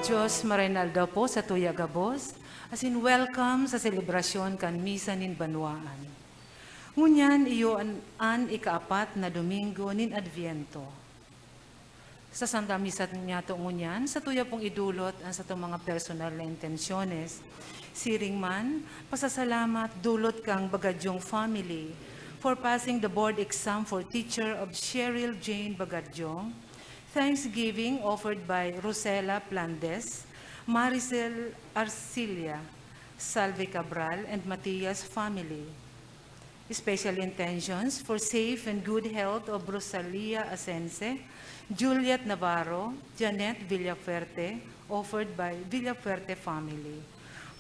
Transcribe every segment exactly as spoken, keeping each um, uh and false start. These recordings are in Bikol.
Dios, maray na aldaw po sa tuya gabos, asin welcome sa selebrasyon kan Misa nin Banwaan. Ngunyan iyo an, an ikaapat na Domingo nin Adviento. Sa Santa Misa niyato ngunyan, sa tuya pong idulot an satong mga personal na intensyones. Siring man, pasasalamat dulot kang Bagadyong family for passing the board exam for teacher of Cheryl Jane Bagadyong. Thanksgiving offered by Rosela Plandes, Maricel Arcilia, Salve Cabral, and Matias family. Special intentions for safe and good health of Rosalia Asense, Juliet Navarro, Janet Villafuerte, offered by Villafuerte family.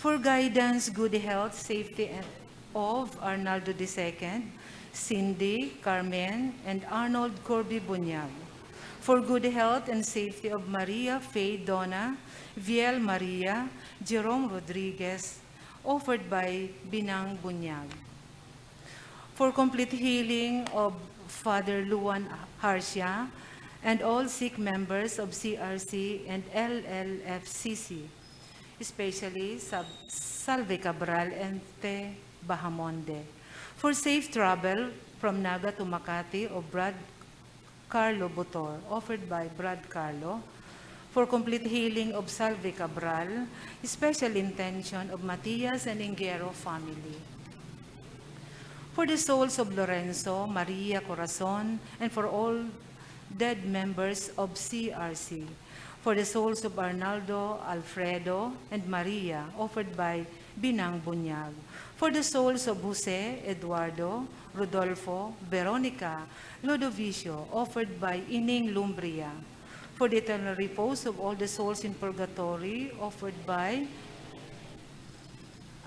For guidance, good health, safety, and of Arnaldo the second, Cindy, Carmen, and Arnold Corby Bunyag. For good health and safety of Maria Faye Dona, Viel Maria, Jerome Rodriguez, offered by Binang Bunyag. For complete healing of Father Luan Harsia and all sick members of C R C and L L F C C, especially Sab-, Salve Cabral and Te Bahamonde. For safe travel from Naga to Makati of Brad Carlo Butor, offered by Brad Carlo. For complete healing of Salve Cabral, special intention of Matias and Inguero family. For the souls of Lorenzo, Maria Corazon, and for all dead members of C R C. For the souls of Arnaldo, Alfredo, and Maria, offered by Binang Bunyag. For the souls of Jose, Eduardo, Rodolfo, Veronica, Lodovicio, offered by Ining Lumbria. For the eternal repose of all the souls in purgatory, offered by,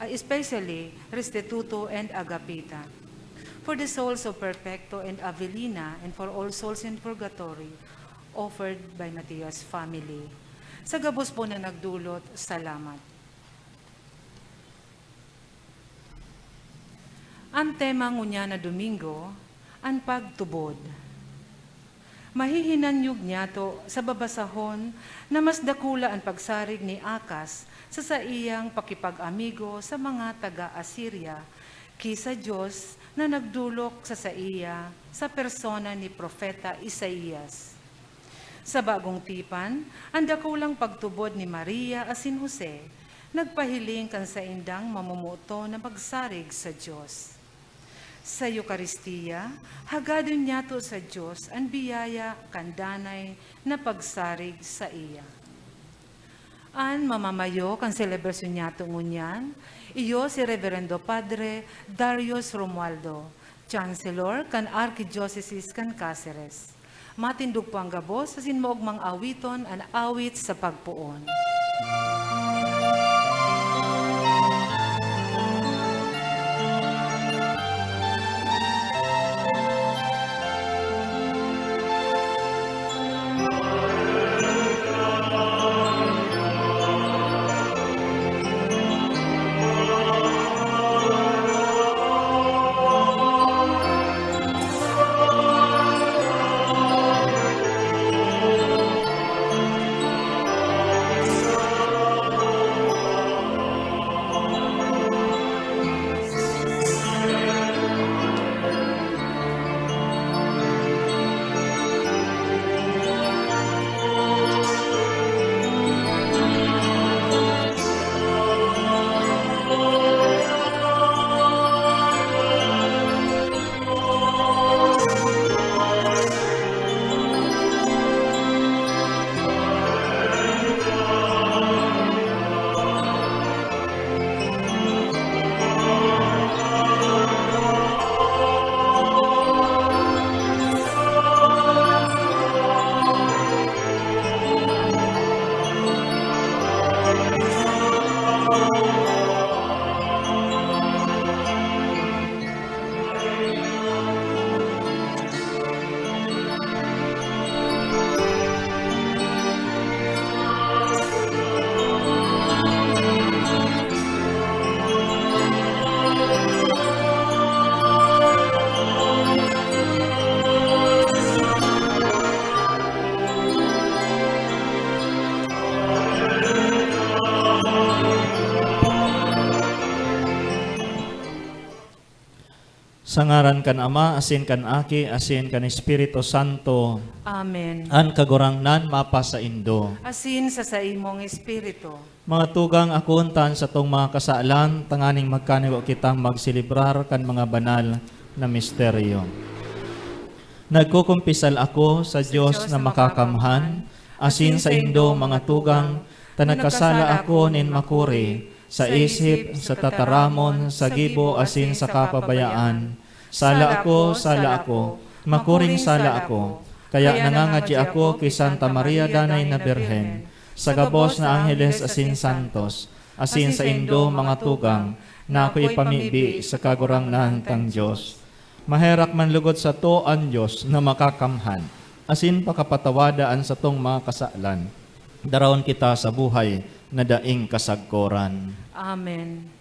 uh, especially Restituto and Agapita. For the souls of Perfecto and Avelina, and for all souls in purgatory, offered by Matias family. Sa gabos po na nagdulot, salamat. An tema ngunyan na Domingo, an pagtubod. Mahihinanyog niyato sa babasahon na mas dakula an pagsarig ni Acaz sa saiyang pakipag-amigo sa mga taga Asiria ki sa Dios na nagdolok sa saiya sa persona ni Propeta Isaias. Sa bagong tipan, an dakulang pagtubod ni Maria asin Jose nagpahiling kan saindang mamomoton na magsarig sa Dios. Sa Eukaristia, hagadon niyato sa Dios an biyaya kan danay na pagsarig saiya. An mamamayo kan selebrasyon niyato ngunyan, iyo si Reverendo Padre Darius Romualdo, Chancellor kan Arkidyosesis kan Caceres. Matindog po an gabos asin maogmang awiton an awit sa pagpoon. Sa ngaran kan Ama, asin kan Aki, asin kan Espiritu Santo. Amen. An Kagurangnan mapasaindo. Asin sa saimong espiritu. Mga tugang, akoon ta an satong mga kasalan, tanganing magkanigo kitang magselebrar kan mga banal na misteryo. Nagkukumpisal ako sa Dios na makakamhan, asin saindo, mga tugang, ta nagkasala ako nin makuri, sa isip, sa tataramon, sa gibo, asin sa kapabayaan. Sala ako, sala ako, makuring sala ako. Kaya nangangadyi ako ki Santa Maria Danay na Birhen, sa gabos na angheles asin santos, asin saindo, mga tugang, na ako ipamibi sa Kagurangnan tang Dios. Maherak man lugod sato an Dios na makakamhan, asin pakapatawada an satong mga kasalan. Daraon kita sa buhay na daing kasagkoran. Amen.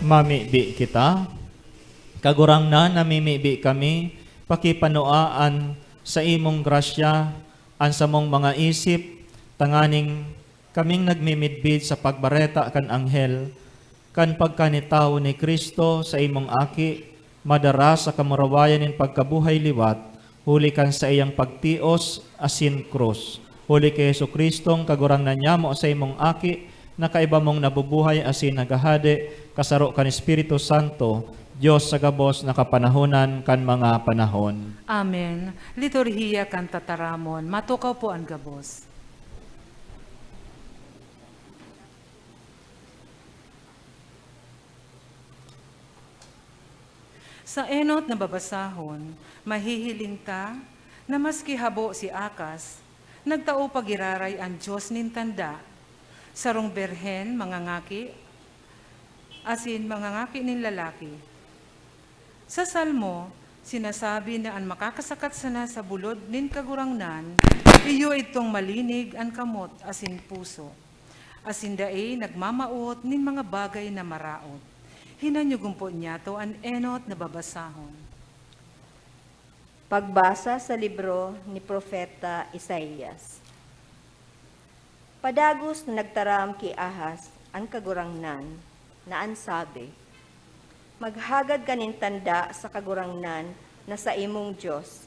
Mamibi kita. Kagurangnan, namimibi kami, pakipanoa an saimong grasya, an samong mga isip, tanganing kaming nagmimidbid sa pagbareta kan anghel, kan pagkanitawo ni Cristo, saimong Aki, madara sa kamurawayan nin pagkabuhay liwat, huli kan saiyang pagtios asin krus. Huli ki Jesu-Cristong Kagurangnan nyamo, saimong Aki, na kaiba mong nabubuhay asin naghahade, kasaro kan Espiritu Santo, Dios sa gabos na kapanahonan kan mga panahon. Amen. Liturhiya kan Tataramon. Matukaw po an gabos. Sa enot na babasahon, mahihiling ta na maski habo si Acaz, nagtao pa giraray an Dios nin tanda. Sarong birhen, mga ngaki, asin mga ngaki nin lalaki. Sa Salmo, sinasabi na an makakasakat sana sa bulod nin Kagurangnan, iyo idtong malinig an kamot asin puso, asin dai nagmamawot nin mga bagay na maraot. Hinanyugon po niyato an enot na babasahon. Pagbasa sa libro ni Propeta Isaias. Padagos na nagtaram ki Ahaz an Kagurangnan, na an sabi, "Maghagad ka nin tanda sa Kagurangnan na saimong Dios.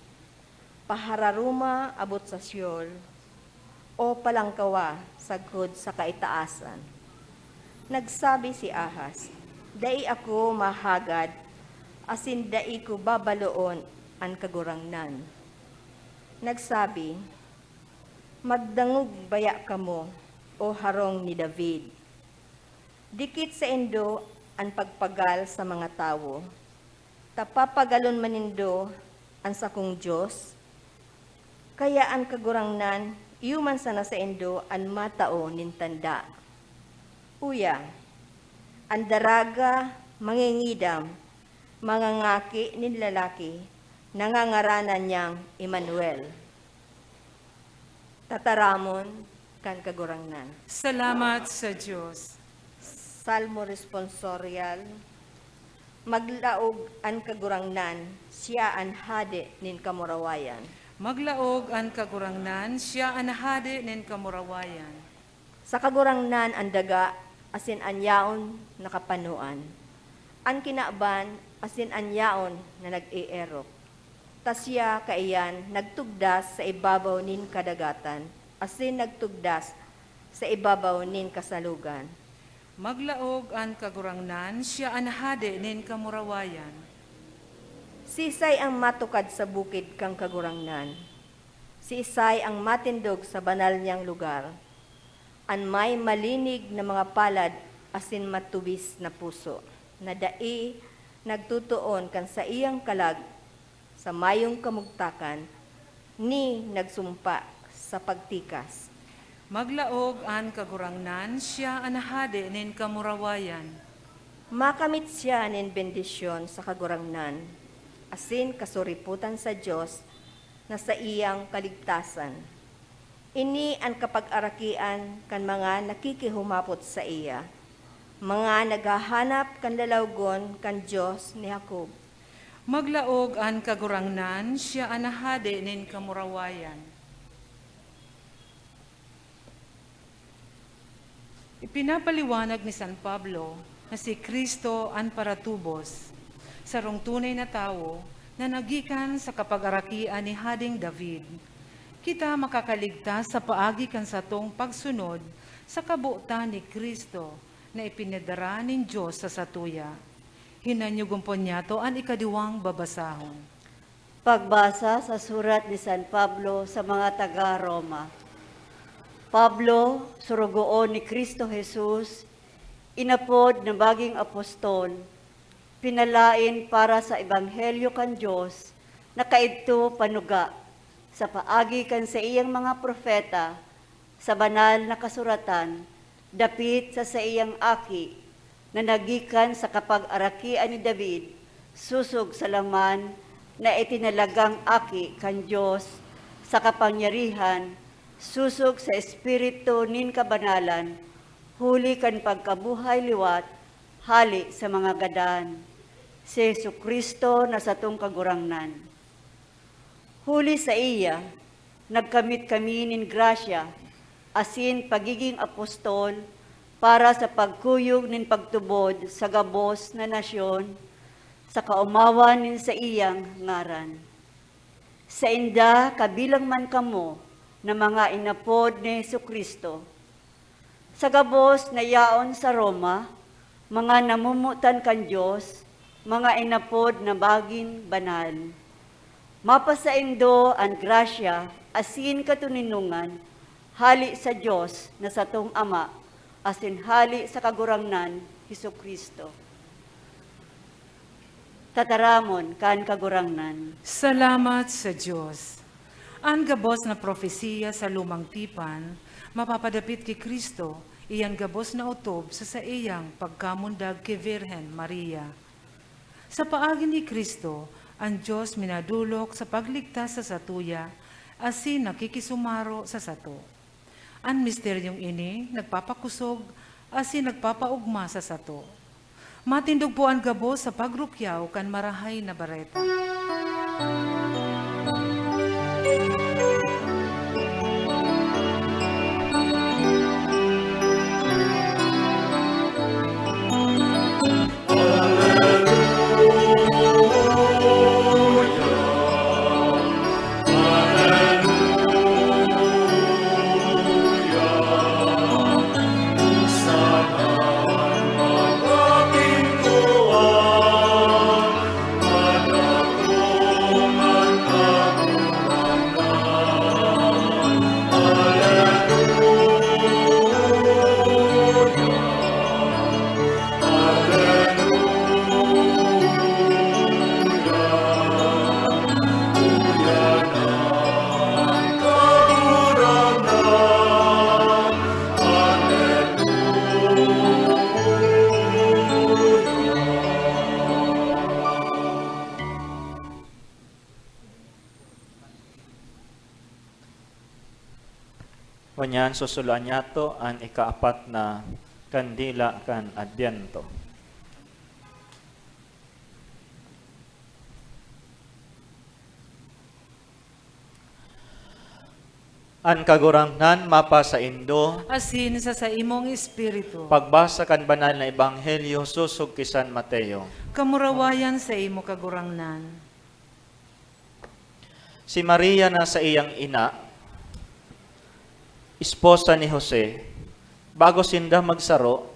Pahararoma abot sa Sheol, o palangkawa sagkod sa kaitaasan." Nagsabi si Ahaz, "Dai ako mahagad, asin dai ko babaloon an Kagurangnan." Nagsabi, "Magdangog baya kamo, o harong ni David! Dikit saindo an pagpagal sa mga tawo, ta papagalon man nindo an sakong Dios? Kaya an Kagurangnan, iyo man sana saindo an matao nin tanda. Uya, an daraga mangingidam, mga ngaki nin lalaki, na ngangaranan niyang Emmanuel." Tataramon kan Kagurangnan. Salamat sa Dios. Salmo Responsorial. Maglaog an Kagurangnan, siya an Hade nin kamurawayan. Maglaog an Kagurangnan, siya an Hade nin kamurawayan. Sa Kagurangnan an daga asin an yaon na kapanoan. An kinaban asin an yaon na nag-eerok. Ta siya kaiyan nagtugdas sa ibabaw nin kadagatan, asin nagtugdas sa ibabaw nin kasalugan. Maglaog an Kagurangnan, siya an hade nin kamurawayan. Sisay ang matukad sa bukid kan Kagurangnan? Siisay ang matindog sa banal niyang lugar? An may malinig na mga palad asin matubis na puso, na dai nagtutuon kan saiyang kalag sa mayong kamugtakan, ni nagsumpa sa pagtikas. Maglaog an Kagurangnan, siya an hade nin kamurawayan. Makamit siya nin bendisyon sa Kagurangnan, asin kasuripotan sa Dios na saiyang kaligtasan. Ini an kapag-arakian kan mga nakikihumapot saiya, mga naghahanap kan lalawgon kan Dios ni Jacob. Maglaog an Kagurangnan, siya an hade nin kamurawayan. Ipinapaliwanag ni San Pablo na si Cristo an paratubos, sarong tunay na tawo na nagikan sa kapag-arakian ni Hadeng David. Kita makakaligtas sa paagi kan satong pagsunod sa kabotan ni Cristo na ipinadara nin Dios sa satuya. Hinanyugon po niyato an ikadiwang babasahon. Pagbasa sa surat ni San Pablo sa mga taga Roma. Pablo, surugoon ni Cristo Jesus, inapod na magin apostol, pinalaen para sa ebanghelyo kan Dios na kaidto panuga sa paagi kan saiyang mga propeta sa Banal na Kasuratan dapit sa saiyang Aki na nagikan sa kapag-arakian ni David, sosog sa laman na itinalagang Aki kan Dios sa kapangyarihan, sosog sa Espiritu nin kabanalan, huli kan pagkabuhay liwat hale sa mga gadan, si Jesu-Cristo na satong Kagurangnan. Huli saiya, nagkamit kami nin grasya asin pagigin apostol para sa pagkuyog nin pagtubod sa gabos na nasyon sa kaomawan nin saiyang ngaran. Sainda kabilang man kamo na mga inapod ni Jesu-Cristo. Sa gabos na yaon sa Roma, mga namomotan kan Dios, mga inapod na magin banal. Mapasaindo an grasya asin katoninongan hale sa Dios na satong Ama asin hale sa Kagurangnan, Jesu-Cristo. Tataramon kan Kagurangnan. Salamat sa Dios. An gabos na propesiya sa Lumang Tipan mapapadapit ki Cristo, iyan gabos na otob sa saiyang pagkamundag ki Virgen Maria. Sa paagi ni Cristo, an Dios minadolok sa pagligtas sa satuya asin nakikisumaro sa sato. An misteryong ini nagpapakosog asin nagpapaogma sa sato. Matindog po an gabos sa pagrukyaw kan Marahay na Bareta. Ngunyan, susuloan niyato an ikaapat na kandila kan Adbyento. An Kagurangnan mapasaindo. Asin sa saimong espiritu. Pagbasa kan Banal na Ebanghelyo sosog ki San Mateo. Kamurawayan sa imo, Kagurangnan. Si Maria na saiyang ina, esposa ni Jose, Bago sinda magsaro,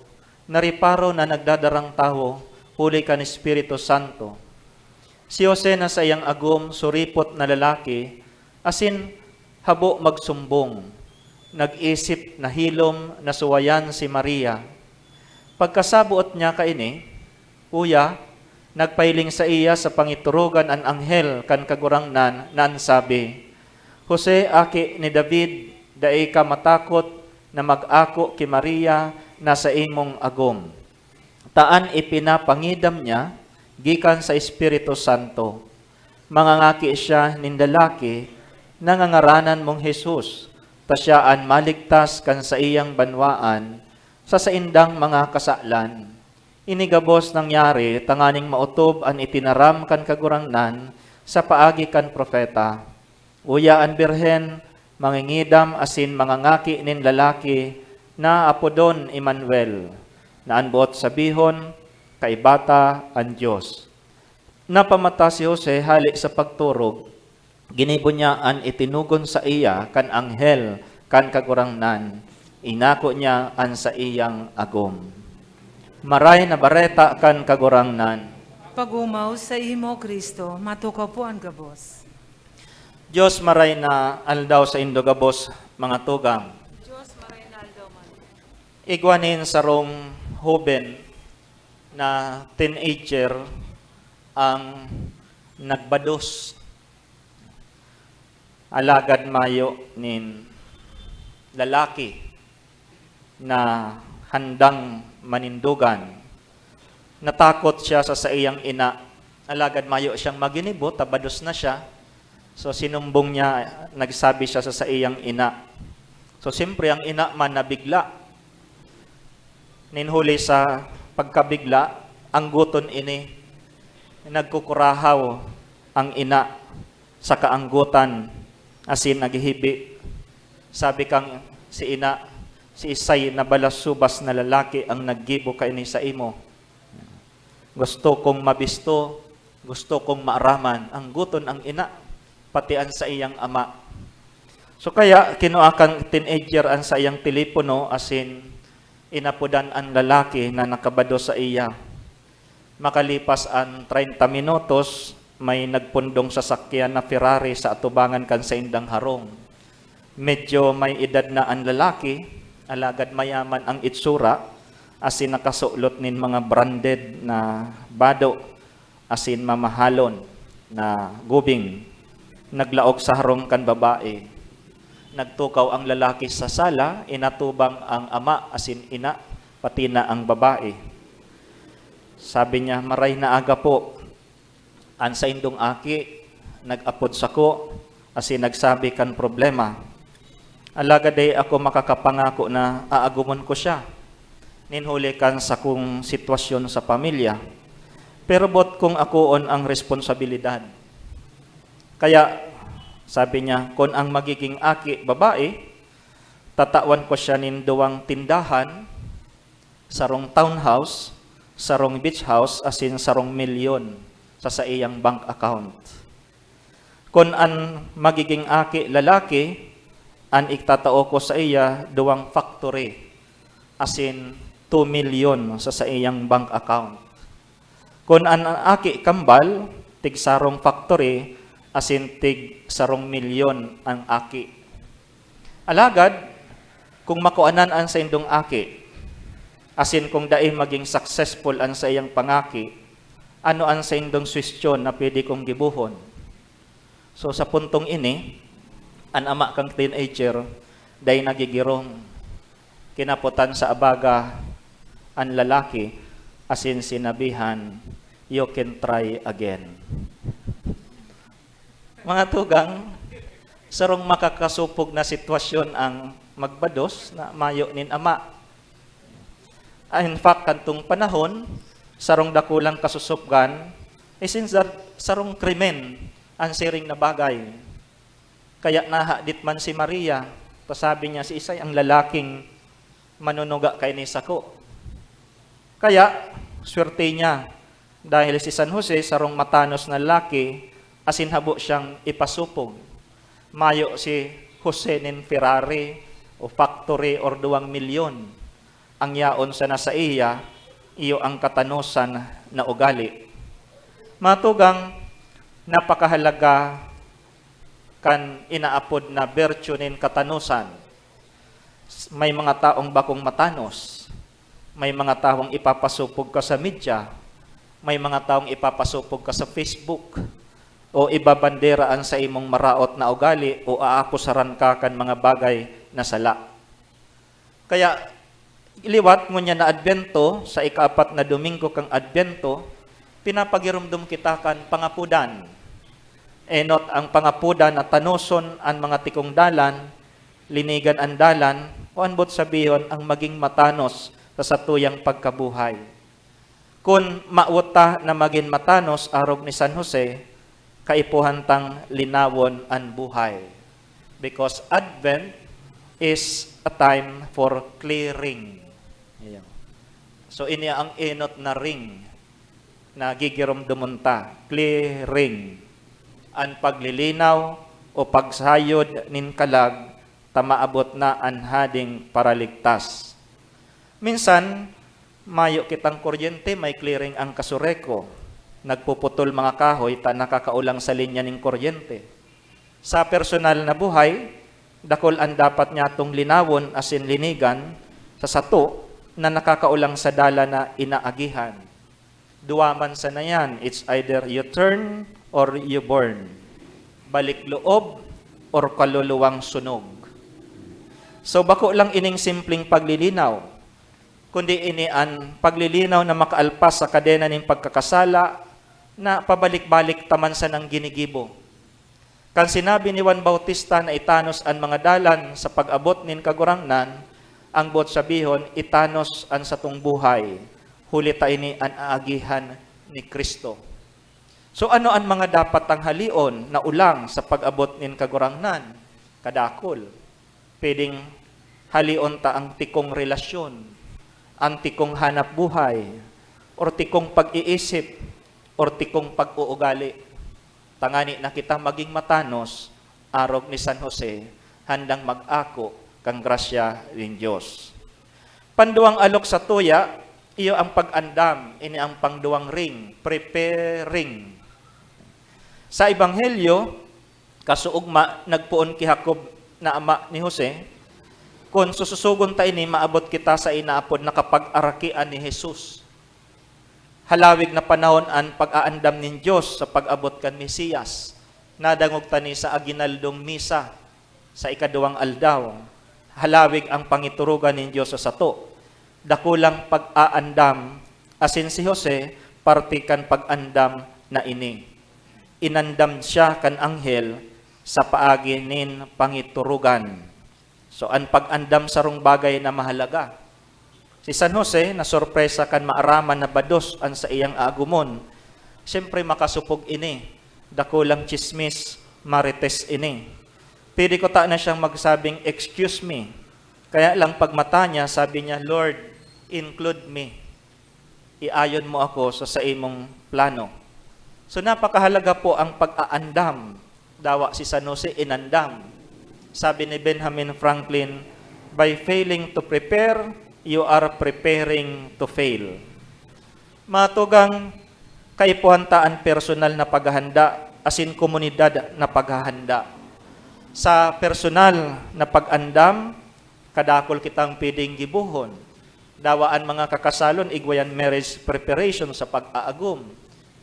nariparo na nagdadarang tawo huli kan Espiritu Santo. Si Jose na saiyang agom, suripot na lalaki, asin habo magsumbong, nag-isip na hilom na suwayan si Maria. Pagkasaboot niya kaini, uya, nagpahiling saiya sa pangiturugan an anghel kan Kagurangnan na an sabi, "Jose, aki ni David, dai ka matakot na mag-ako ki Maria na saimong agom. Ta an ipinapangidam niya gikan sa Espiritu Santo. Mangangaki siya nin lalaki na ngangaranan mong Jesus, ta siya an maligtas kan saiyang banwaan sa saindang mga kasalan." Ini gabos nangyari tanganing maotob an itinaram kan Kagurangnan sa paagi kan propeta. Uya, an birhen mangingidam asin mangangaki nin lalaki na apodon Emmanuel, na an boot sabihon, "Kaiba ta an Dios." Napamata si Jose hale sa pagturog, ginibo niya an itinugon saiya kan anghel kan Kagurangnan, inako niya an saiyang agom. Maray na Bareta kan Kagurangnan. Pag-omaw saimo, Cristo, matukaw po an gabos. Dios, maray na aldaw saindo gabos, mga tugang. Dios, maray na aldaw man. Igwa nin sarong hoben na teenager ang nagbados. Alagad mayo nin lalaki na handang manindogan. Natakot siya sa saiyang ina, alagad mayo siyang maginibo, ta bados na siya. So, sinumbong niya, nagsabi siya sa saiyang ina. So, siyempre, ang ina man nabigla. Nin huli sa pagkabigla, anggoton ini. Nagkukurahaw ang ina sa kaanggotan, asin naghihibi. Sabi kan si ina, "Siisay na balasubas na lalaki ang naggibo kaini saimo? Gusto kong mabisto, gusto kong maaraman." Anggoton ang ina, pati an saiyang ama. So kaya, kinua kan teenager an saiyang telepono asin inapodan an lalaki na nakabado saiya. Makalipas an treinta minutos, may nagpundong sasakyan na Ferrari sa atubangan kan saindang harong. Medyo may edad na an lalaki, alagad mayaman ang itsura, asin nakasulot nin mga branded na bado asin mamahalon na gubing. Naglaog sa harong kan babae. Nagtukaw ang lalaki sa sala, inatubang ang ama asin ina, pati na ang babae. Sabi niya, "Maray na aga po. An saindong aki nag-apod sako asin nagsabi kan problema. Alagad dai ako makakapangako na aagomon ko siya, nin huli kan sakong sitwasyon sa pamilya. Pero boot kong akoon ang responsabilidad. Kaya," sabi niya, "kun ang magiging aki babae, tatawan ko siya nin duwang tindahan, sarong townhouse, sarong beach house, asin sarong milyon sa saiyang bank account. Kun an magiging aki lalaki, an itatao ko saiya duwang factory, asin two milyon sa saiyang bank account. Kun an aki kambal, tig sarong factory, asin tig sarong milyon an aki. Alagad, kung makuanan an saindong aki, asin kung dai magin successful an saiyang pangaki, ano an saindong suwestyon na pwede kong gibohon?" So, sa puntong ini, an ama kan teenager dai nagigirong. Kinapotan sa abaga an lalaki asin sinabihan, "You can try again." Mga tugang, sarong makakasopog na sitwasyon ang magbados na mayo nin ama. Ah, in fact, kadtong panahon, sarong dakulang kasosopgan, isin sar-, sarong krimen an siring na bagay. Kaya nahadit man si Maria, ta sabi niya, "Siisay ang lalaking manunuga kaini sako?" Kaya, swerte niya, dahil si San Jose sarong matanos na lalaki, asin habo siyang ipasopog. Mayo si Jose nin Ferrari o factory or duwang milyon. Ang yaon sana saiya, iyo ang katanosan na ugali. Mga tugang, napakahalaga kan inaapod na bertyo nin katanosan. May mga taong bakong matanos, may mga taong ipapasupog ka sa media, may mga taong ipapasupog ka sa Facebook, o ibabandera an saimong maraot na ugali o aakusaran ka kan mga bagay na sala. Kaya, liwat ngunyan na Adbento, sa ikaapat na Domingo kan Adbento, pinapagiromdom kita kan pangapodan. Enot ang pangapodan na tanoson an mga tikong dalan, linigan an dalan, o an boot sabihon, ang maging matanos sa satuyang pagkabuhay. Kun mawot ta na magin matanos arog ni San Jose, kaipuhan tang linawon an buhay. Because Advent is a time for clearing. Ayan. So, ini ang enot na ring na gigiromdomon ta, clearing. An paglilinaw o pagsayod nin kalag ta maabot na an hading paraligtas. Minsan, mayo kitang kuryente, may clearing ang Casureco. Nagpuputol mga kahoy ta nakakaulang sa linya nin kuryente. Sa personal na buhay, dakul an dapat nyatong linawon asin linigan sa sato na nakakaulang sa dalan na inaagihan. Duwa man sana yan, it's either you turn or you burn. Balik loob or kaluluwang sunog. So, bako lang ining simpleng paglilinaw, kundi ini an paglilinaw na makaalpas sa kadena nin pagkakasala na pabalik-balik ta man sanang ginigibo. Kan sinabi ni Juan Bautista na itanos an mga dalan sa pag-abot nin Kagurangnan, ang boot sabihon, itanos an satong buhay, huli ta ini an aagihan ni Cristo. So, ano an mga dapat tanghalion na olang sa pag-abot nin Kagurangnan? Kadakul. Pwedeng halion ta ang tikong relasyon, ang tikong hanap buhay, or tikong pag-iisip, or tikong pag-uugali. Tangani na kita maging matanos, arog ni San Jose, handang mag-ako kan grasya nin Dios. Panduwang alok sa tuya, iyo ang pag-andam, ini ang pangduwang ring, preparing. Sa Ebanghelyo, kasuugma, nagpoon ki Jacob na ama ni Jose, kun sususugon ta ini, maabot kita sa inaapod na kapag-arakian ni Jesus. Halawig na panahon an pag-aandam nin Dios sa pag-abot kan Mesiyas. Nadangog ta ni sa aginaldong misa sa ikaduwang aldaw. Halawig ang pangiturugan nin Dios sa sato. Dakulang pag-aandam, asin si Jose parte kan pag-andam na ini. Inandam siya kan anghel sa paagi nin pangiturugan. So, an pag-andam sarong bagay na mahalaga. Si San Jose nasorpresa kan maaraman na bados an saiyang aagumon. Siyempre, makasopog ini. Dakulang tsismis, marites ini. Pwede kuta na siyang magsabing, "Excuse me." Kaya lang pagmata niya, sabi niya, "Lord, include me." Iayon mo ako sa saimong plano. So, napakahalaga po ang pag-aandam. Dawa si San Jose inandam. Sabi ni Benjamin Franklin, "By failing to prepare, you are preparing to fail." Mga tugang, kaipuhan ta an personal na paghahanda asin komunidad na paghahanda. Sa personal na pag-andam, kadakul kitang pwedeng gibohon. Dawa an mga kakasalon, igwa yan marriage preparation sa pag-aagom.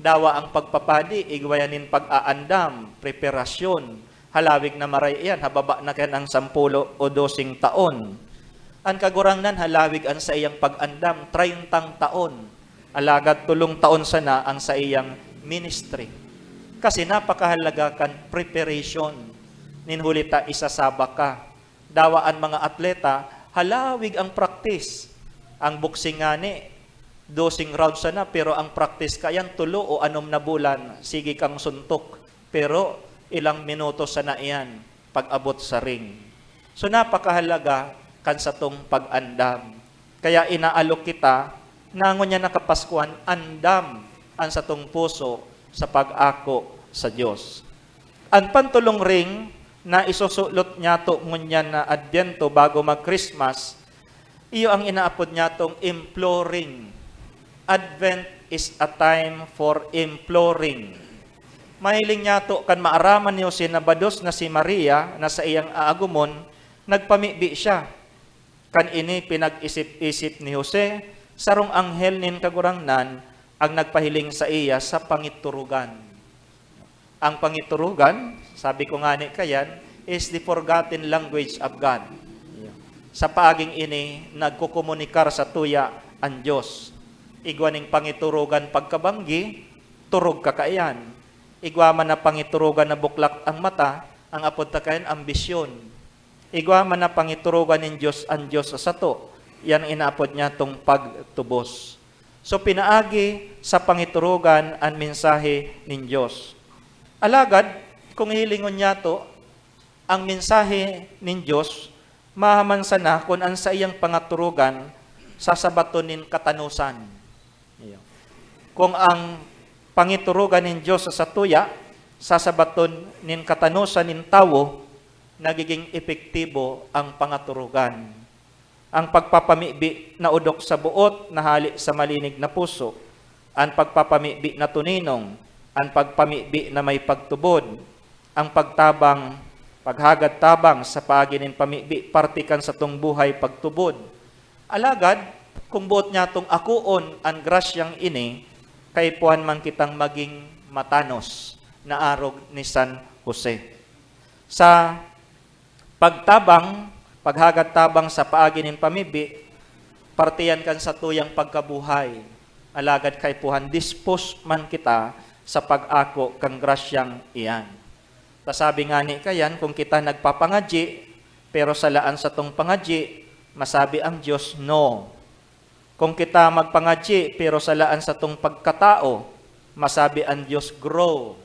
Dawa ang pagpapadi, igwa yan nin pag-aandam, preparasyon. Halawig na maray iyan, hababa na kan ang sampulo o doseng taon. An Kagurangnan, halawig an saiyang pag-andam, treyntang taon. Alagad tolong taon sana ang saiyang ministry. Kasi napakahalaga kan preparation. Nin huli ta isasaba ka. Dawa an mga atleta, halawig ang practice. Ang boxing ngani, doseng round sana, pero ang practice kaiyan, tolo o anom na bulan, sige kang suntok. Pero ilang minuto sana iyan pag-abot sa ring. So, napakahalaga kan satong pag-andam. Kaya inaalok kita na ngunyan na Kapaskuhan, andam an satong puso sa pag-ako sa Dios. An pantolong ring na isusulot niyato ngunyan na Adbyento bago mag-Christmas, Iyo ang inaapod niyatong imploring. Advent is a time for imploring. Mahiling niyato kan maaraman ni Jose na bados na si Maria na saiyang aagumon, nagpamibi siya. Kan ini pinag-isip-isip ni Jose, sarong anghel nin Kagurangnan ang nagpahiling saiya sa pangiturugan. Ang pangiturugan, sabi ko ngani kayan, is the forgotten language of God. Sa paaging ini, nagkokomunikar satuya an Dios. Igwa ning pangiturugan pagkabanggi, turog ka kaiyan. Igwa man na pangiturugan na buklak ang mata, ang apod ta kayan, ambisyon. Igwa man na pangiturugan nin Dios an Dios sa sato, iyan inaapod niyatong pagtubos. So, pinaagi sa pangiturugan an mensahe nin Dios. Alagad, kung hihilingon niyato, ang mensahe nin Dios, mahaman sana kun an saiyang pangaturugan sasabaton nin katanosan. Iyo. Kung ang pangiturugan nin Dios sa satuya, sasabaton nin katanosan nin tawo, nagiging epektibo ang pangaturugan. Ang pagpapamibi na odok sa boot na hale sa malinig na puso, an pagpapamibi na tuninong, an pagpamibi na may pagtubod, ang pagtabang, paghagad tabang sa paagi nin pamibi parte kan satong buhay pagtubod. Alagad, kung boot niyatong akoon an grasyang ini, kaipuhan man kitang maging matanos na arog ni San Jose. Sa pagtabang, paghagad tabang sa paagi nin pamibi, parte yan kan satuyang pagkabuhay. Alagad kaipuhan, dispos man kita sa pag-ako kan grasyang iyan. Ta sabi ngani kayan, kung kita nagpapangadyi, pero sala an satong pangadyi, masabi ang Dios, "No." Kung kita magpangadyi, pero sala an satong pagkatao, masabi an Dios, "Grow."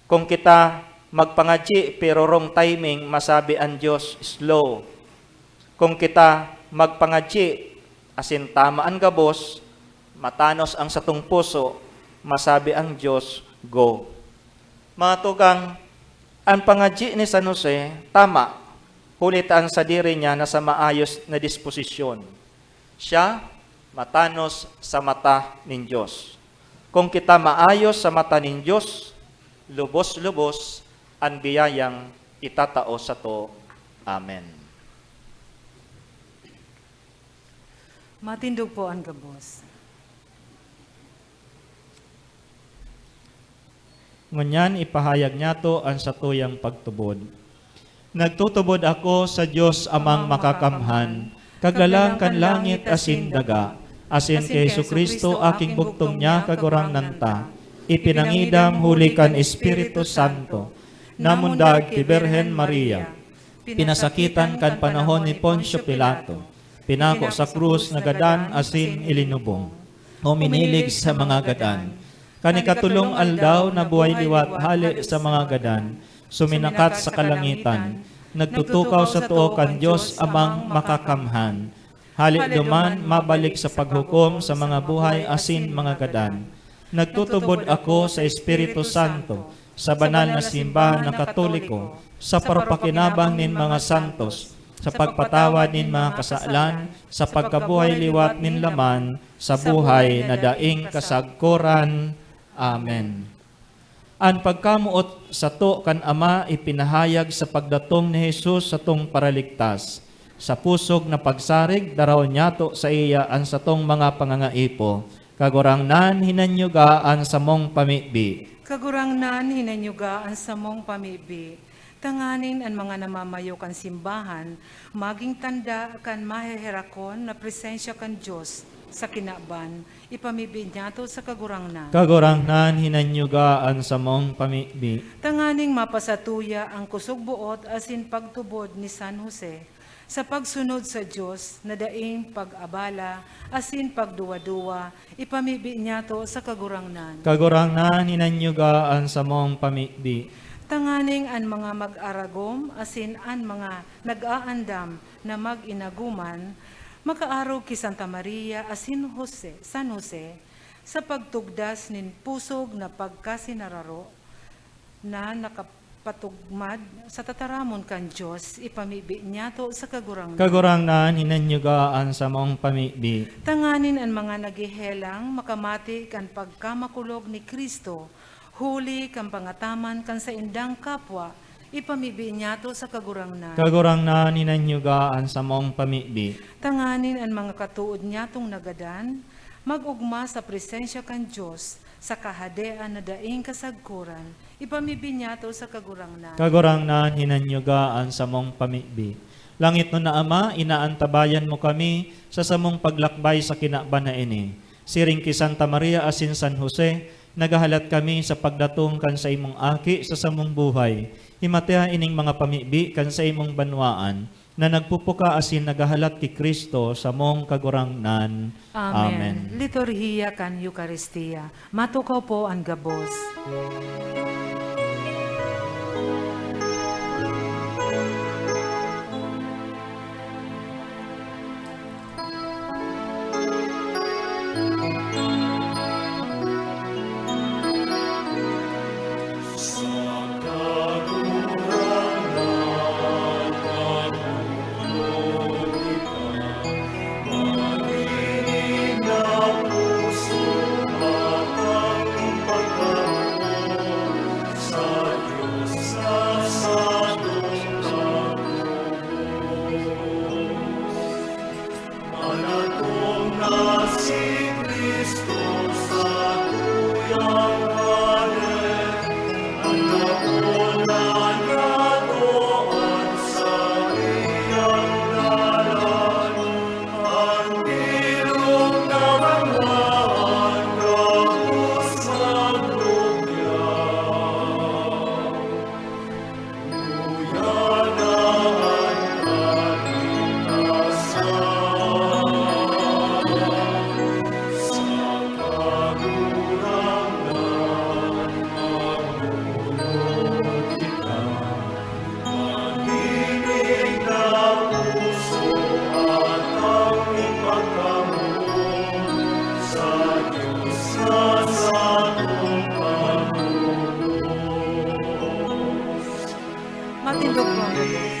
Kung kita magpangadyi, pero wrong timing, masabi an Dios, "Slow." Kung kita magpangadyi, asin tama an gabos, matanos ang satong puso, masabi ang Dios, "Go." Mga tugang, an pangadyi ni San Jose, tama, huli ta an sadiri niya nasa maayos na disposisyon. Siya matanos sa mata nin Dios. Kung kita maayos sa mata nin Dios, lubos-lubos an biyayang itatao sato. Amen. Matindog po an gabos. Ngunyan, ipahayag niyato an satuyang pagtubod. Nagtutubod ako sa Dios Amang Makakamhan, Kaglalang kan langit asin daga, asin ki Jesu-Cristo, aking bugtong niya, Kagurangnan ta, ipinangidam huli kan Espiritu Santo, namundag ki Birhen Maria, pinasakitan kan panahon ni Poncio Pilato, pinako sa krus, nagadan asin ilinubong. Uminilig sa mga gadan. Kan ikatolong aldaw, nabuhay liwat hale sa mga gadan, suminakat sa kalangitan, nagtutukaw sa too kan Dios Amang Makakamhan. Hale duman, mabalik sa paghukom sa mga buhay asin mga gadan. Nagtutubod ako sa Espiritu Santo, sa banal na simbahan na Katoliko, sa parapakinabang nin mga santos, sa pagpatawad nin mga kasalan, sa pagkabuhay liwat nin laman, sa buhay na daing kasagkoran. Amen. An pagkamoot sato kan Ama ipinahayag sa pagdatong ni Jesus satong Paraligtas. Sa pusog na pagsarig, daraon niyato saiya an satong mga pangangaipo. Kagurangnan, hinanyuga an samong pamibi. Kagurangnan, hinanyuga an samong pamibi. Tanganing an mga namamayo kan simbahan magin tanda kan maheherakon na presensya kan Dios sa kinaban, ipamibi niyato sa Kagurangnan. Kagurangnan, hinanyuga an samong pamibi. Tanganing mapasatuya an kusog boot asin pagtubod ni San Jose sa pagsunod sa Dios na daing pag-abala asin pagduwa-duwa, ipamibi niyato sa Kagurangnan. Kagurangnan, hinanyuga an samong pamibi. Tanganing an mga mag-aragom asin an mga nag-aandam na mag-inaguman makaarog ki Santa Maria asin Jose, San Jose, sa pagtugdas nin pusog na pagkasinararo na nakap-, patugmad sa tataramon kan Dios, ipamibi niyato sa Kagurangnan. Kagurangnan, hinanyuga an samong pamibi. Tanganing an mga naghehelang makamati kan pagkamakulog ni Cristo, huli kan pangataman kan saindang kapwa, ipamibi niyato sa Kagurangnan. Kagurangnan, hinanyuga an samong pamibi. Tanganing an mga katood niyatong nagadan, mag-ogma sa presensya kan Dios, sa Kahadean na daing kasagkoran, ipamibi niyato sa Kagurangnan. Kagurangnan, hinanyuga an samong pamibi. Langitnon na Ama, inaantabayan mo kami sa samong paglakbay sa kinaban na ini. Siring ki Santa Maria asin San Jose, naghahalat kami sa pagdatong kan saimong Aki sa samong buhay. Himatea ining mga pamibi kan saimong banwaan, na nagpupuka asin naghahalat ki Cristo, samong Kagurangnan. Amen. Amen. Liturhiya kan Eukaristia. Matukaw po an gabos. Matindog po ang gabos.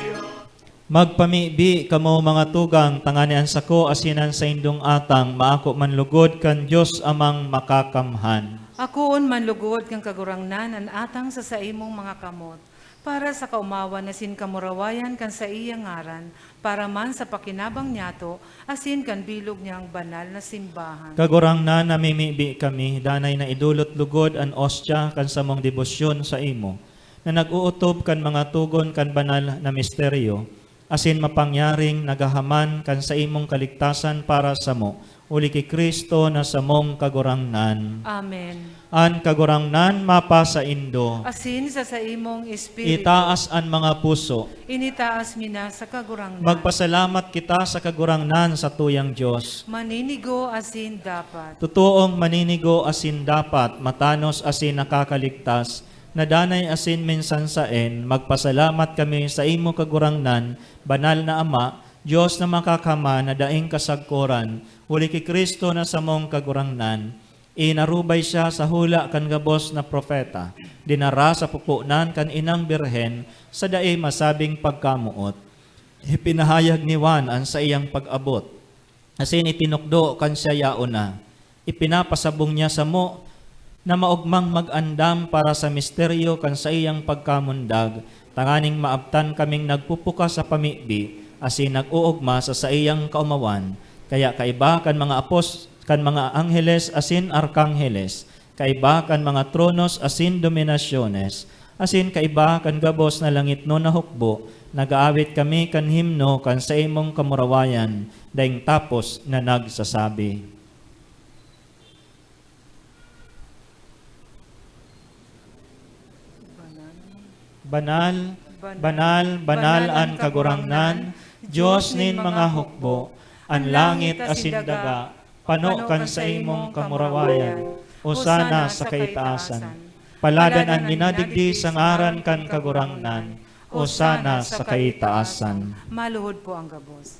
Magpamibi kamo, mga tugang, tanganing an sako asin an saindong atang maako man lugod kan Dios Amang Makakamhan. Akoon man lugod kan Kagurangnan an atang sa saimong mga kamot, para sa kaomawan asin kamurawayan kan saiyang ngaran, para man sa pakinabang niyato asin kan bilog niyang banal na simbahan. Kagurangnan, namimibi kami, danay na idolot logod an ostya kan samong debosyon saimo, na nag-ootob kan mga togon kan banal na misteryo, asin mapangyaring naghahaman kan saimong kaligtasan para samo, huli ki Cristo na samong Kagurangnan. Amen. An Kagurangnan mapasaindo. Asin sa saimong espiritu. Itaas an mga puso. Initaas mi na sa Kagurangnan. Magpasalamat kita sa Kagurangnan, satuyang Dios. Maninigo asin dapat. Totoong maninigo asin dapat, matanos asin nakakaligtas, na danay asin minsan saen, magpasalamat kami saimo, Kagurangnan, Banal na Ama, Dios na Makakamhan na daing kasagkoran, huli ki Cristo na samong Kagurangnan. Inarubay siya sa hula kan gabos na propeta, dinara sa pupunan kan inang birhen sa dai masabing pagkamoot. Ipinahayag ni Juan an saiyang pag-abot, asin itinukdo kan siya yaon na. Ipinapasabong niya samo na maogmang mag-andam para sa misteryo kan saiyang pagkamundag, tanganing maabtan kaming nagpupukas sa pamibi asin nag-oogma sa saiyang kaomawan. Kaya kaiba kan mga apos-, kan mga angheles asin arkangheles, kaiba kan mga tronos asin dominasyones, asin kaiba kan gabos na langitnon na hukbo, nag-aawit kami kan himno kan saimong kamurawayan, daing tapos na nagsasabi, "Banal, banal, banal an Kagurangnan, Dios nin mga hukbo. An langit asin daga pano kan saimong kamurawayan. Osana sa kaitaasan. Paladan an minadigdi sa ngaran kan Kagurangnan. Osana sa kaitaasan." Maluhod po ang gabos.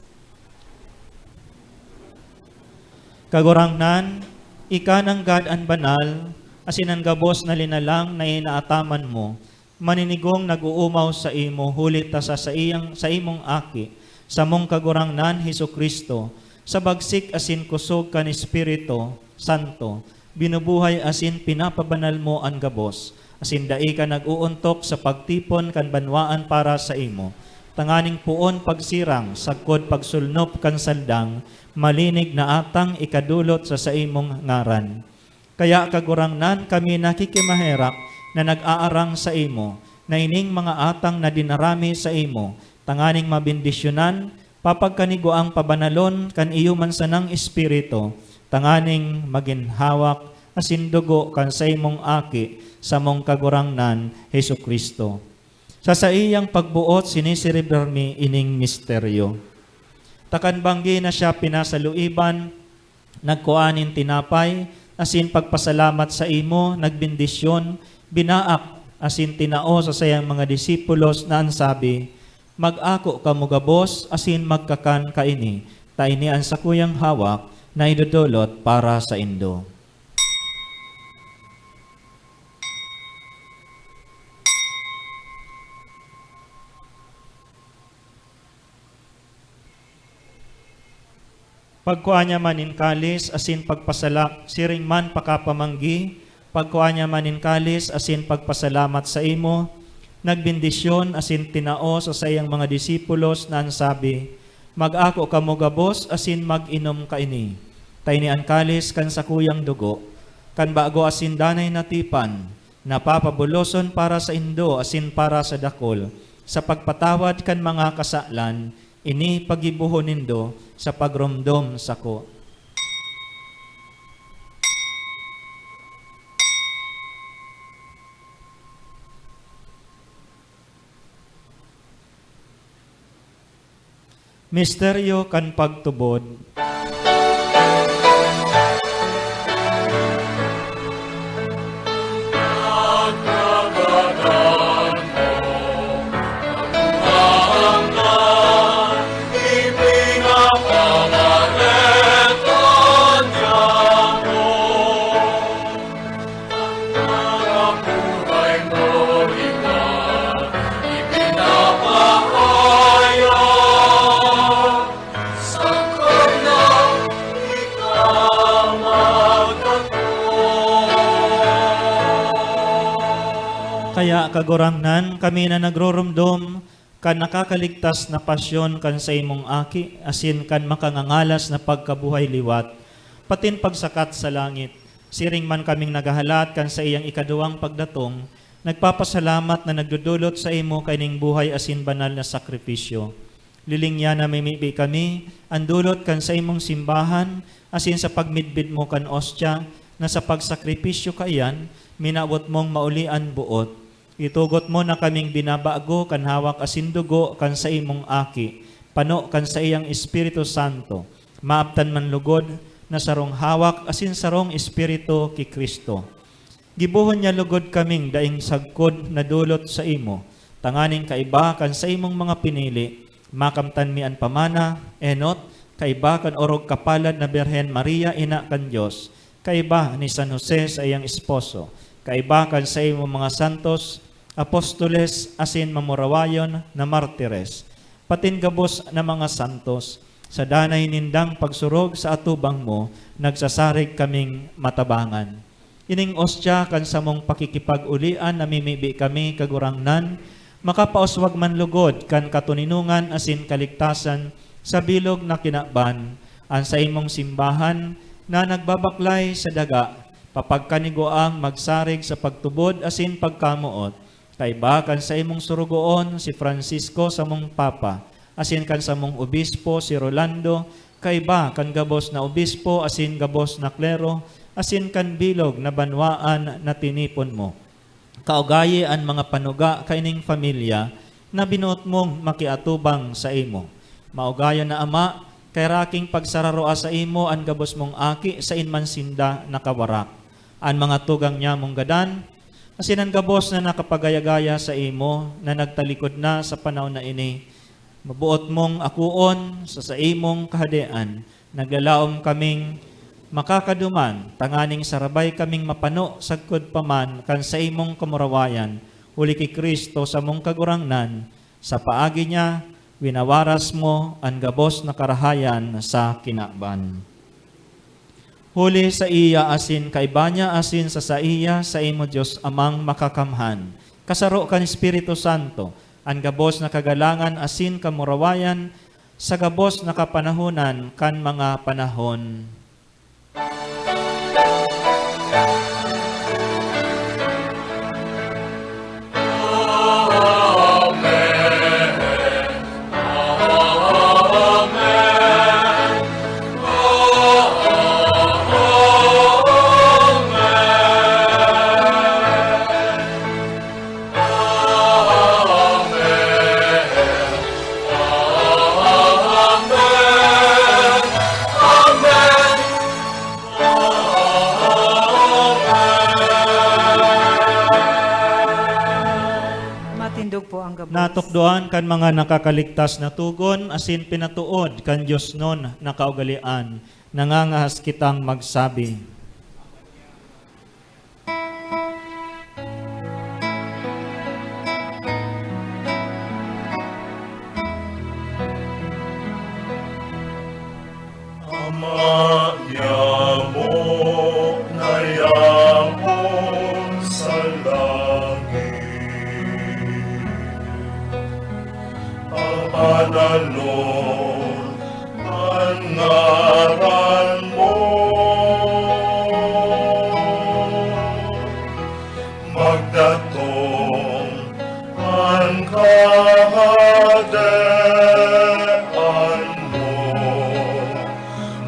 Kagurangnan, ika nanggad an banal, asin an gabos na linalang na inaataman mo, Maninigong nag-oomaw saimo huli ta sa saiyang, saimong Aki, samong Kagurangnan Jesu-Cristo, sa bagsik asin kusog kan Espiritu Santo, binubuhay asin pinapabanal mo an gabos, asin dai ka nag-oontok sa pagtipon kan banwaan para saimo, tanganing poon pagsirang sagkod pagsulnop kan saldang malinig na atang ikadolot sa saimong ngaran. Kaya, Kagurangnan, kami nakikimaherak na nag-aarang saimo, na ining mga atang na dinara mi saimo, tanganing mabendisyonan, papagkanigwaang pabanalon kan iyo man sanang Espiritu, tanganing magin hawak asin dugo kan saimong Aki, samong Kagurangnan, Jesu-Cristo. Sa saiyang pagboot, siniserebrar mi ining misteryo. Ta kan banggi na siya pinasaluiban, nagkua nin tinapay, asin pagpasalamat saimo, nagbendisyon, binaak, asin tinao sa saiyang mga disipulos na an sabi, "Mag-ako kamo gabos asin magkakan kaini, ta ini an sakuyang hawak na idodolot para saindo." Pagkua niya man nin kalis asin pagpasala-, siring man pakapamanggi, pagkua niya man nin kalis asin pagpasalamat saimo, nagbendisyon asin tinao sa saiyang mga disipulos na an sabi, "Mag-ako kamo gabos asin mag-inom kaini, ta ini an kalis kan sakuyang dugo, kan bago asin danay na tipan, na papabuloson para saindo asin para sa dakul, sa pagpatawad kan mga kasalan. Ini paggibohon nindo sa pagromdom sako." Misteryo kan pagtubod. Kaya, Kagurangnan, kami na nagroromdom kan nakakaligtas na pasyon kan saimong Aki asin kan makangangalas na pagkabuhay liwat, patin pagsakat sa langit. Siring man kaming naghahalat kan saiyang ikaduwang pagdatong, nagpapasalamat na nagdodolot saimo kaining buhay asin banal na sakripisyo. Lilingya na mimibi kami an dolot kan saimong simbahan asin sa pagmidbid mo kan ostya na sa pagsakripisyo kaiyan, minawot mong mauli an boot. Itugot mo na kaming binabago kan hawak asin dugo kan saimong Aki, pano kan saiyang Espiritu Santo, maabtan man lugod na sarong hawak asin sarong Espiritu ki Cristo. Gibohon niya lugod kaming daing sagkod na dolot saimo, tanganing kaiba kan saimong mga pinili, makamtan mi an pamana, enot, kaiba kan orog kapalad na Birhen Maria, Ina kan Dios, kaiba ni San Jose, saiyang esposo, kaiba kan saimong mga santos, apostoles, asin mamurawayon na martires, patin gabos na mga santos. Sa danay nindang pagsurog sa atubang mo, nagsasarig kaming matabangan. Ining ostya kan samong pakikipag-ulian namimibi kami, Kagurangnan, makapauswag man lugod kan katoninongan asin kaligtasan sa bilog na kinaban, an saimong simbahan na nagbabaklay sa daga, papagkanigwaang magsarig sa pagtubod asin pagkamoot, kaiba kan saimong sorogoon, si Francisco, samong Papa, asin kan samong obispo, si Rolando, kaiba kan gabos na obispo asin gabos na klero, asin kan bilog na banwaan na tinipon mo. Kaugayi an mga panuga kaining pamilya na binoot mong makiatubang saimo. Maugayon na Ama, kairaking pagsararoa saimo an gabos mong aki sain man sinda nakawarak. An mga tugang niya mong gadan, asin an gabos na nakapagaya-gaya saimo na nagtalikod na sa panahon na ini, maboot mong akoon sa saimong Kahadean. Naglalaom kaming makakaduman, tanganing sarabay kaming mapano sagkod pa man kan saimong kamurawayan, Huli ki Cristo, samong Kagurangnan, sa paagi niya, winawaras mo an gabos na karahayan sa kinaban. Huli saiya asin kaiba niya asin sa saiya, saimo, Dios Amang Makakamhan, kasaro kan Espiritu Santo, an gabos na kagalangan asin kamurawayan sa gabos na kapanahonan kan mga panahon. Matindog po ang gabos. Natukdoan kan mga nakakaligtas na togon asin pinatood kan diosnon na kaugalean, nangangahas kitang magsabi. Ama niamo na yaon sa langit, papadanon an ngaran mo. Magdatong an Kahadean mo,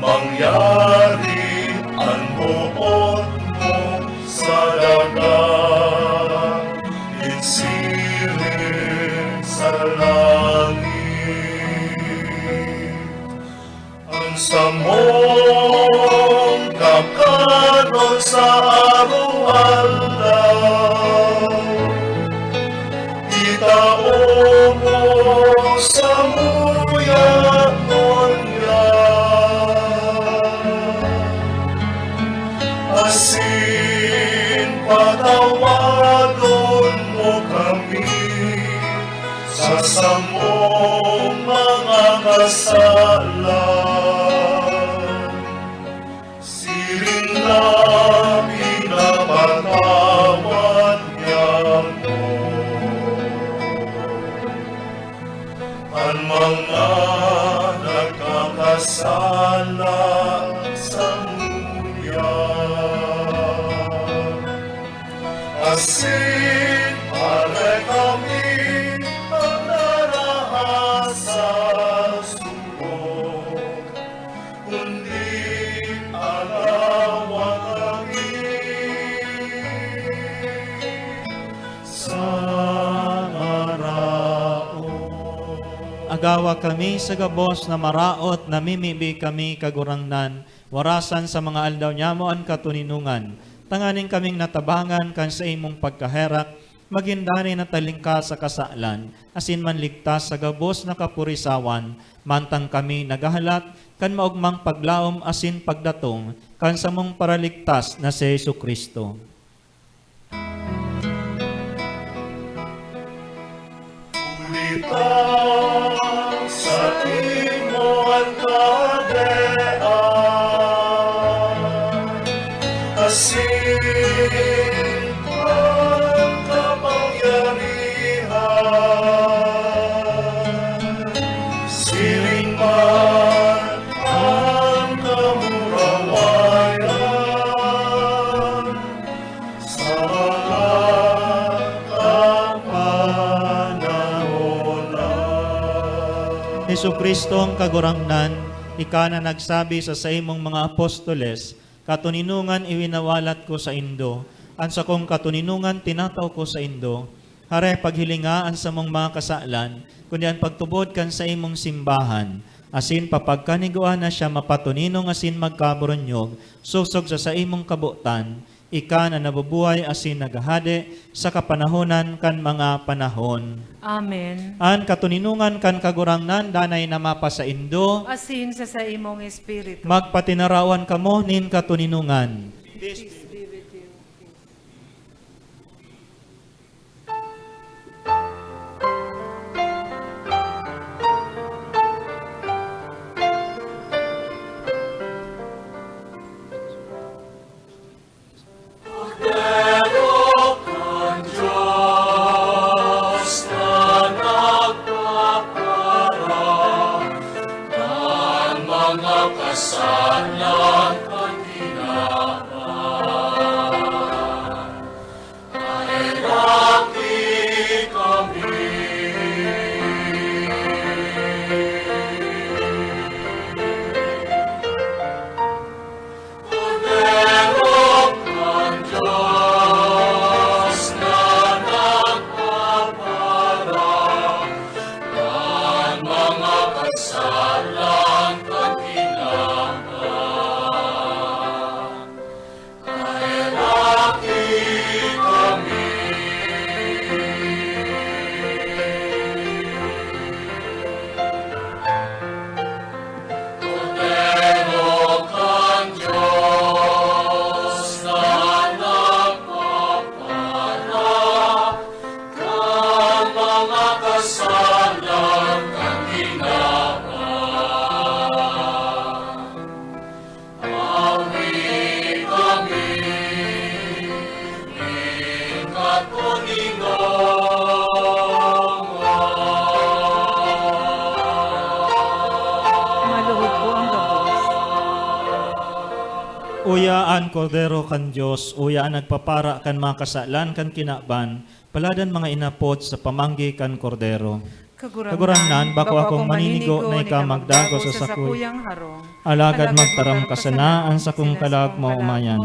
mangyari an boot mo sa daga, nin siring sa langit. An samong kakanon sa aroaldaw, itao mo samuya ngunyan, asin patawadon mo kami sa samong mga kasalan, siring na pinapatawad niamo an mga nagkakasala samuya. Asin pare kami an narahas sa suko, kundi agawa kami sa maraot. Agawa kami sa gabos na maraot, namimibi kami, Kagurangnan, warasan sa mga aldaw niamo an katoninongan, tanganing kaming natabangan kan saimong pagkaherak, magin danay na talingka sa kasalan, asin manligtas sa gabos na kapurisawan, mantang kami naghahalat kan maogmang paglaom asin pagdatong kan samong Paraligtas na si Jesu-Cristo. Huli ta saimo an kahadean, asin an kapangyarihan, siring man an kamurawayan, sa mga kapanahonan. Jesu-Cristong Kagurangnan, ika na nagsabi sa saimong mga apostoles, "Katoninongan iwinawalat ko saindo, an sakong katoninongan tinatao ko saindo." Hare, paghilinga an samong mga kasalan, kundi an pagtubod kan saimong simbahan, asin papagkanigua na siya mapatoninong asin magkaburunyog, sosog sa saimong kabotan, ika na nabubuhay asin naghahade sa kapanahonan kan mga panahon. Amen. An katoninongan kan Kagurangnan danay na mapasaindo. Asin sa saimong espiritu. Magpatinarawan kamo nin katoninongan. Peace be with you. Mga kasalan kan kinaban, maheraki kami. Kordero kan Dios na nagpapara kan mga kasalan kan kinaban, maheraki kami. Kordero kan Dios na nagpapara kan mga kasalan kan kinaban, awi kami nin katoninongan. Maluhod po ang gabos. Uya an Kordero kan Dios, uya an nagpapara kan mga kasalan kan kinaban, paladan mga inapod sa pamanggi kan Kordero. Kagurangnan, bako akong maninigo na ika magdagos sa sakuyang harong. Alagad magtaram ka sana, an sakong kalag maomayan.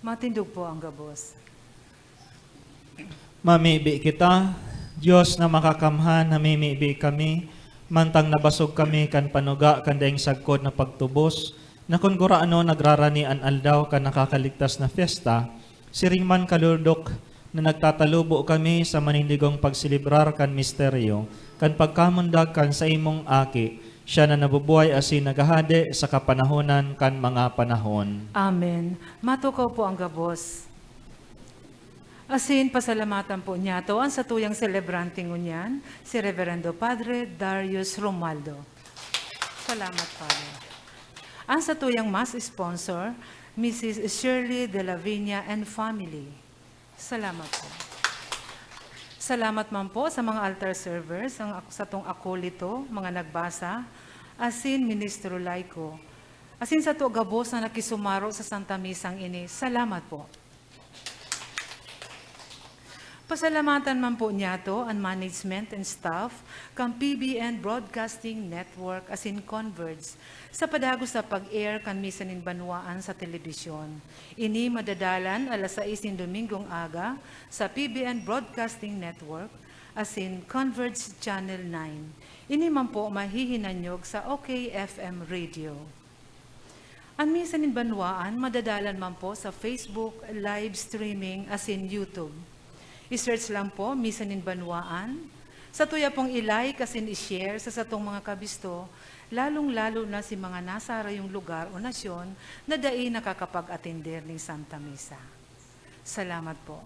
Matindog po ang gabos. Mamibi kita, Dios na makakamhan, namimibi kami, mantang nabasog kami kan panuga kan daing sagkod na pagtubos, na kun gurano nagrarani an aldaw kan Nakakaligtas na Pyesta, siring man kalurdok na nagtatalubo kami sa manindigong pagselebrar kan misteryo kan pagkamundag kan saimong Aki, siya na nabubuhay asin naghahade sa kapanahonan kan mga panahon. Amen. Matukaw po ang gabos. Asin pasalamatan po niyato an satuyang selebrante ngunyan, si Reverendo Padre Darius Romualdo. Salamat, Father. Ang satuyang mass sponsor, Missus Shirley de la Viña and family. Salamat po. Salamat man po sa mga altar servers, ang ak-, satong akolito, mga nagbasa, asin ministro laiko. Asin sato gabos na nakisumaro sa Santa Misang ini. Salamat po. Pasalamatan man po niyato an management and staff kan P B N Broadcasting Network asin Converge sa padagos na pag-air kan Misa nin Banwaan sa telebisyon. Ini madadalan alas sais nin Domingong aga sa P B N Broadcasting Network asin Converge Channel nine. Ini man po mahihinanyog sa O K F M Radio. An Misa nin Banwaan madadalan man po sa Facebook live streaming asin YouTube. I-search lang po, Misa nin Banwaan. Satuya pong i-like asin i-share sa satong mga kabisto, lalong-lalo na si mga nasa harayong lugar o nasyon na dai nakakapag-atender nin Santa Misa. Salamat po.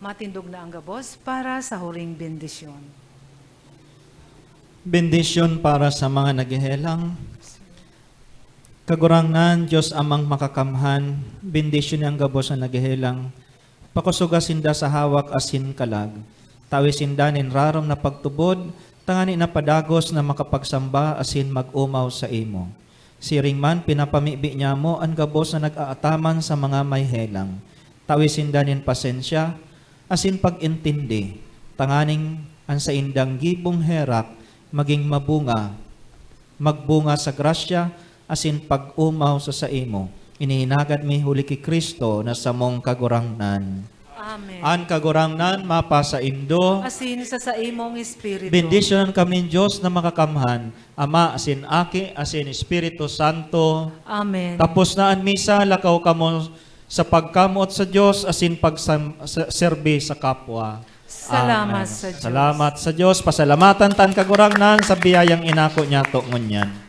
Matindog na ang gabos para sa huring bendisyon. Bendisyon para sa mga naghehelang. Kagurangnan, Diyos Amang Makakamhan, bendisyon niya ang gabos na naghehelang. Pakusoga sinda sa hawak asin kalag. Tawi sinda nin rarom na pagtubod, tangani na padagos na makapagsamba asin mag-omaw sa imo. Siring man, pinapamibi niya mo an gabos na nag-aataman sa mga may helang. Tawi sinda nin pasensya asin pag-intindi, tanganing an saindang gibong herak magin mabunga, magbunga sa grasya asin pag-omaw sa saimo. Ini hinagad mi huli ki Cristo na samong Kagurangnan. Amen. An Kagurangnan mapasaindo. Asin sa saimong espiritu. Bendisyonan kami nin Dios na Makakamhan, Ama asin Aki asin Espiritu Santo. Amen. Tapos na an misa, lakaw kamo sa pagkamoot sa Dios asin pagsam-, sa, serbi sa kapwa. Salamat Amen. sa Dios. Salamat sa Dios. Pasalamatan ta an Kagurangnan sa biyayang inako niyato ngunyan.